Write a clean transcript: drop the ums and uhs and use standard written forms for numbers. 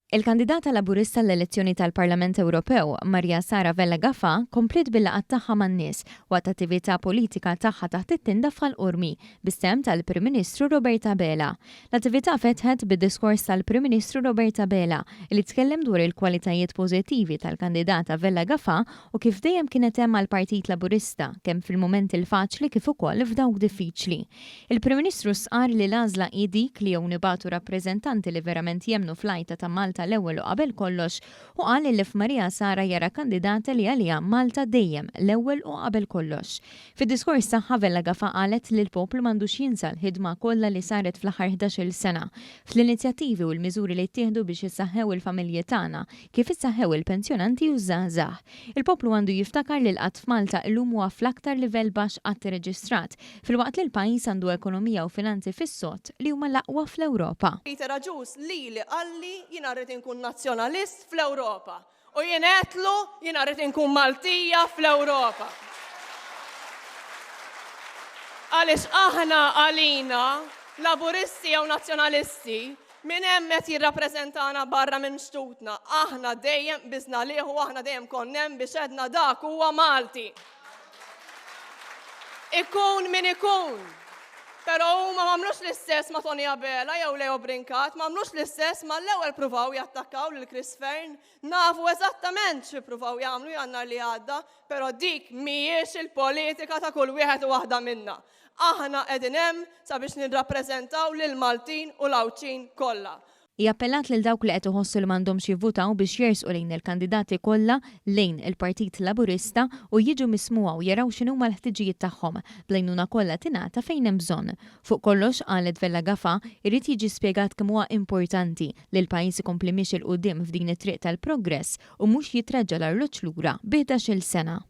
Il-kandidata Laburista għall-elezzjoni tal-Parlament Ewropew, Maria Sara Vella Gafà, kompliet bil-laqgħat tagħha man-nies waqt attività politika tagħha taħt it-tinda f'Ħal Qormi, bis-sehem tal-Prim Ministru Robert Abela. L-attività fetħet bid-diskors tal-Prim Ministru Robert Abela, li tkellem dwar il-kwalitajiet pożittivi tal-kandidata Vella Gafà u kif dejjem kienet hemm għall-Partit Laburista, kemm fil-mumenti l-faċli kif ukoll f'dawk diffiċli. Il-Prim Ministru stqarr li l-għażla hi dik li jew nibagħtu rappreżentanti li verament jemmnu fl-għajta ta' Malta l-ewwel u qabel kollox u qal li f'Maria Sara jara kandidata li għaliha Malta dejjem l-ewwel u qabel kollox. Fid-diskors tagħha Vella Gafà qalet li l-poplu m'għandux jinsa l-ħidma kollha li saret fl-aħħar 11-il sena fl-inizjattivi u l-miżuri li ttieħdu biex issaħħew il-familji tagħna kif issaħħew il-pensjonanti u ż-żgħażagħ. Il-poplu għandu jiftakar li l-qgħad f'Malta illum huwa fl-aktar livell baxx qatt irreġistrat filwaqt li l-pajjiż għandu ekonomija u finanzi fis-sod li huma l-aqwa fl-Ewropa. Peter Agius lili qalli jiena rrid inkun nazzjonalist fl-Ewropa u jien għedtlu jiena rrid inkun Maltija fl-Ewropa. Għaliex aħna għalina, Laburisti jew Nazzjonalisti, min hemm qed jirrappreżentana barra minn xtutna, aħna dejjem qbiżna għalih u aħna dejjem konna hemm biex għedna dak huwa Malti. Ikun min ikun. Però huma m'għamlux l-istess ma' Tony Abela jew Leo Brincat, m'għamlux l-istess mal-ewwel pruvaw jattakkaw lil Chris Fearne. Nafu eżattament xi pruvaw jagħmlu Jannar li għadda, però dik mhijiex il-politika ta' kull wieħed u waħda minna. Aħna qegħdin hemm sabiex nirrappreżentaw lill-Maltin u l-Għawdxin kollha. Hi appellat lil dawk li qed iħossu li m'għandhomx jivvutaw biex jersqu lejn il-kandidati kollha lejn il-Partit Laburista u jiġu mismugħa u jaraw x'inhuma l-ħtiġijiet tagħhom, bl-għajnuna kollha tingħata fejn hemm bżonn. Fuq kollox, qalet Vella Gafà, irid jiġi spjegat kemm huwa importanti li l-pajjiż ikompli miexi 'l quddiem f'din it-triq tal-progress u mhux jitreġġa' l-arloġġ lura bi 11-il sena.